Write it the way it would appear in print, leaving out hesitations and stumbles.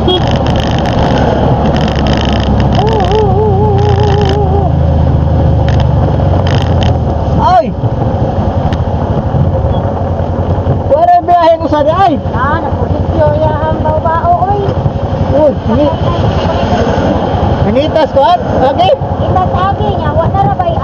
Ay! Wala yung biyahe ko sa ay! Ah, naposisyo ya ang bao-bao oy. Uy, hini, hinitas ko at? Okay? Itas agi niya, wa na ra bay